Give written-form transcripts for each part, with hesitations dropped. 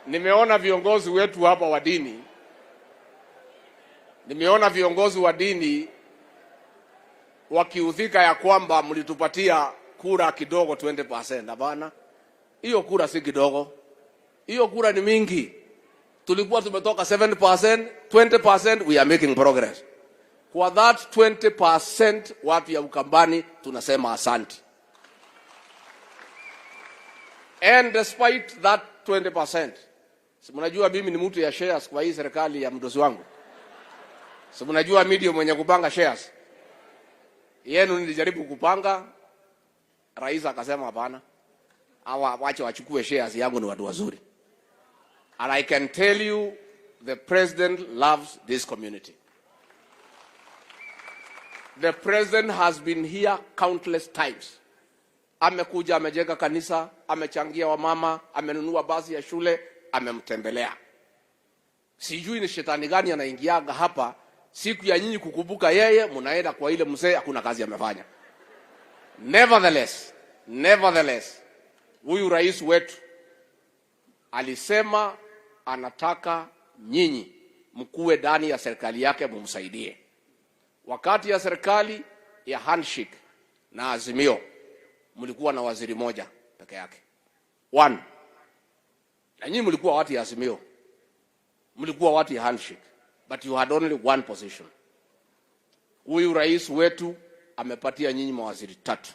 Nimeona viongozi wetu hapa wa dini, nimeona viongozi wa dini wakiudhika ya kwamba mlitupatia kura kidogo 20%. Hapana, hiyo kura si kidogo, hiyo kura ni mingi. Tulikuwa tumetoka 7%, 20%, we are making progress. Kwa that 20% watu ya Ukambani tunasema asante. And despite that 20%, si mnajua mimi ni mtu ya shares kwa hii serikali ya mdosi wangu. Si mnajua mimi ndio mwenye kupanga shares yenu. Nilijaribu kupanga, rais akasema hapana, hawa wache wachukue shares yangu, ni watu wazuri. And I can tell you the president loves this community. The president has been here countless times. Amekuja, amejenga kanisa, amechangia wamama, amenunua basi ya shule, amemtembelea. Sijui ni shetani gani anaingiaga hapa siku ya nyinyi kukumbuka yeye, mnaenda kwa ile mzee, hakuna kazi amefanya. Nevertheless, nevertheless, huyu rais wetu alisema anataka nyinyi mkuwe ndani ya serikali yake mumsaidie. Wakati ya serikali ya handshake na Azimio mlikuwa na waziri moja peke yake, one, na nyinyi mlikuwa watu ya Azimio, mlikuwa watu ya handshake, but you had only one position. Huyu rais wetu amepatia nyinyi mawaziri tatu.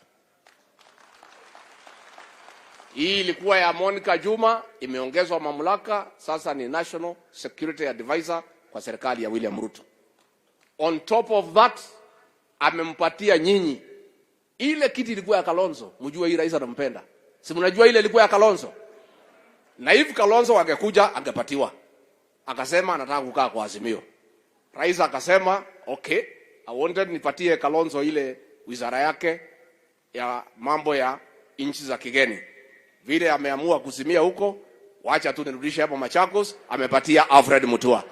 Hii ilikuwa ya Monica Juma, imeongezwa mamlaka, sasa ni National Security Advisor kwa serikali ya William Ruto. On top of that, amempatia nyinyi ile kiti ilikuwa ya Kalonzo. Mjue hii rais anampenda, si mnajua ile ilikuwa ya Kalonzo? Na hivi Kalonzo angekuja angepatiwa. Akasema anataka kukaa kwa Azimio. Rais akasema okay, I wanted nipatie Kalonzo ile wizara yake ya mambo ya nchi za kigeni. Vile ameamua kuzimia huko, wacha tu nirudishe hapo Machakos, amepatia Alfred Mutua.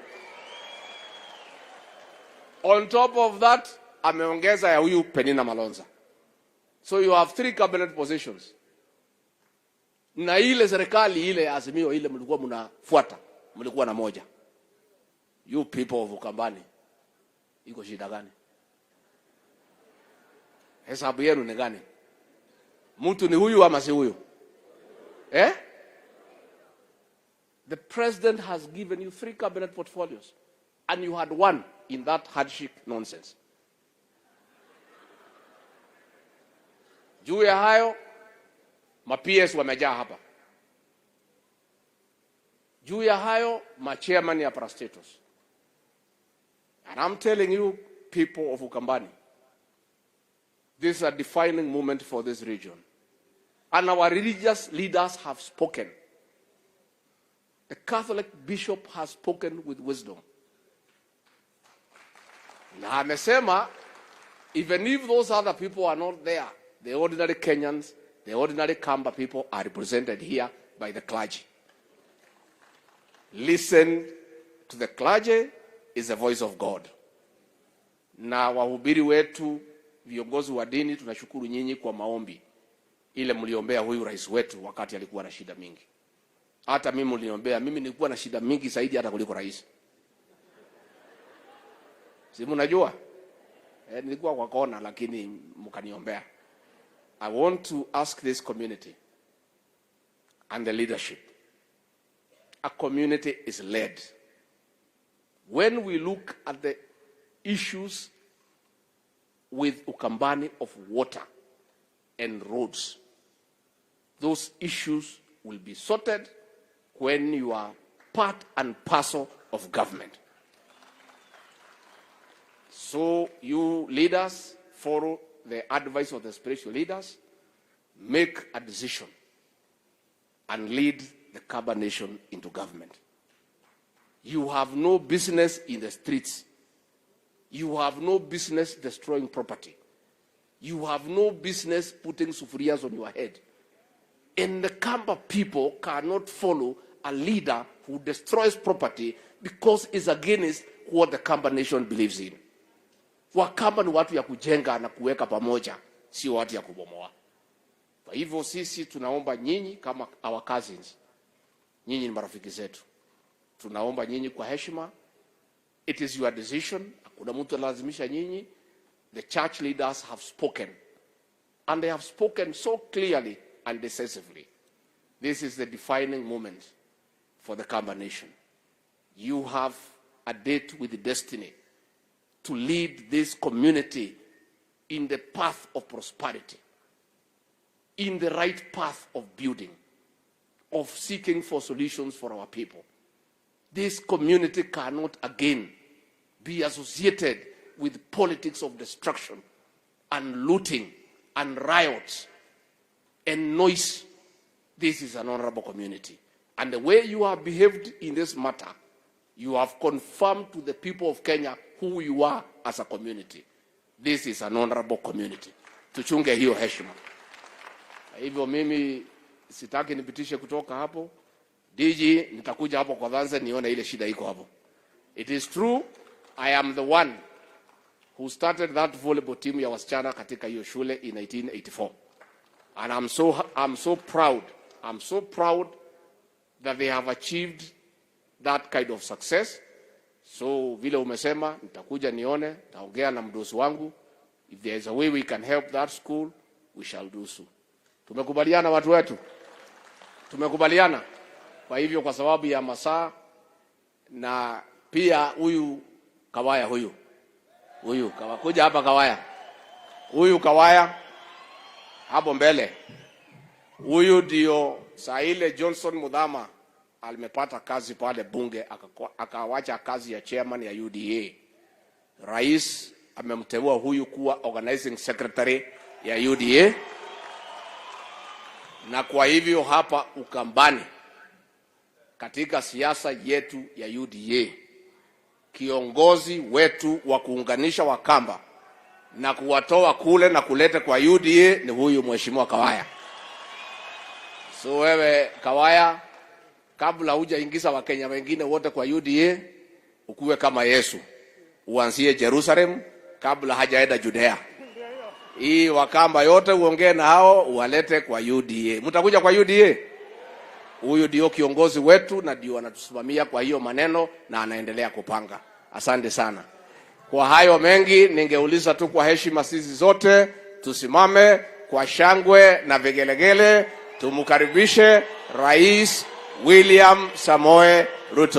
On top of that, ameongeza ya huyu Penina Malonza. So you have three cabinet positions. Na ile serikali ile ya Azimio ile mlikuwa mnafuata, mlikuwa na moja. You people of Ukambani, iko shida gani? Hesabu yenu ni gani? Mtu ni huyu ama si huyu? Eh? The president has given you three cabinet portfolios and you had one in that hardship nonsense. Juu ya hayo ma PS wamejaa hapa. Juu ya hayo ma chairman ya parastatals. And I'm telling you people of Ukambani, this is a defining moment for this region. And our religious leaders have spoken. The Catholic bishop has spoken with wisdom. Na amesema even if those other people are not there, the ordinary Kenyans, the ordinary Kamba people are represented here by the clergy. Listen to the clergy is the voice of God. Na wahubiri wetu, viongozi wa dini, tunashukuru nyinyi kwa maombi ile mliombea huyu rais wetu wakati alikuwa na shida mingi. Hata mimi mliombea, mimi nilikuwa na shida mingi zaidi hata kuliko rais. Si mnajua? Nilikuwa kwa kona lakini mkaniombea. I want to ask this community and the leadership. A community is led. When we look at the issues with Ukambani of water and roads, those issues will be sorted when you are part and parcel of government. So you leaders follow the advice of the spiritual leaders, make a decision and lead the Kamba nation into government. You have no business in the streets. You have no business destroying property. You have no business putting sufurias on your head. And the Kamba people cannot follow a leader who destroys property because it's against what the Kamba nation believes in. Wakamba ni watu ya kujenga na kuweka pamoja, sio watu ya kubomoa. Kwa hivyo sisi tunaomba nyinyi kama our cousins, Nyinyi ni marafiki zetu, tunaomba nyinyi kwa heshima. It is your decision. Hakuna mtu analazimisha nyinyi. The church leaders have spoken and they have spoken so clearly and decisively. This is the defining moment for the Kamba nation. You have a date with destiny to lead this community in the path of prosperity, in the right path of building, of seeking for solutions for our people. This community cannot again be associated with politics of destruction and looting and riots and noise. This is an honorable community. And the way you have behaved in this matter, you have confirmed to the people of Kenya who you are as a community. This is an honorable community. Tuchunge hiyo heshima. Hivyo mimi sitaki nipitishe kutoka hapo. DG, nitakuja hapo kwa Dhanze nione ile shida iko hapo. It is true, I am the one who started that volleyball team ya wasichana katika hiyo shule in 1984. And I'm so proud. I'm so proud that they have achieved that kind of success. So vile umesema, nitakuja nione, nitaongea na mdosi wangu. If there is a way we can help that school, we shall do so. Tumekubaliana watu wetu? Tumekubaliana. Kwa hivyo kwa sababu ya masaa na pia huyu Kawaya, huyu Kawaya, kuja hapa Kawaya, huyu Kawaya hapo mbele, huyu ndio saa ile Johnson Muthama alimepata kazi pale bunge, akawacha kazi ya chairman ya UDA. Rais amemteua huyu kuwa organizing secretary ya UDA, na kwa hivyo hapa Ukambani katika siasa yetu ya UDA, kiongozi wetu wa kuunganisha Wakamba na kuwatoa kule na kuleta kwa UDA ni huyu Mheshimiwa Kawaya. So wewe Kawaya, kabla hujaingiza Wakenya wengine wote kwa UDA, ukuwe kama Yesu, uanzie Jerusalem kabla hajaenda Judea. Hii Wakamba yote uongee na hao uwalete kwa UDA. Mtakuja kwa UDA? Huyu ndio kiongozi wetu na ndio anatusimamia kwa hiyo maneno na anaendelea kupanga. Asante sana. Kwa hayo mengi, ningeuliza tu kwa heshima, sisi zote tusimame kwa shangwe na vigelegele, tumkaribishe Rais William Samoei Ruto.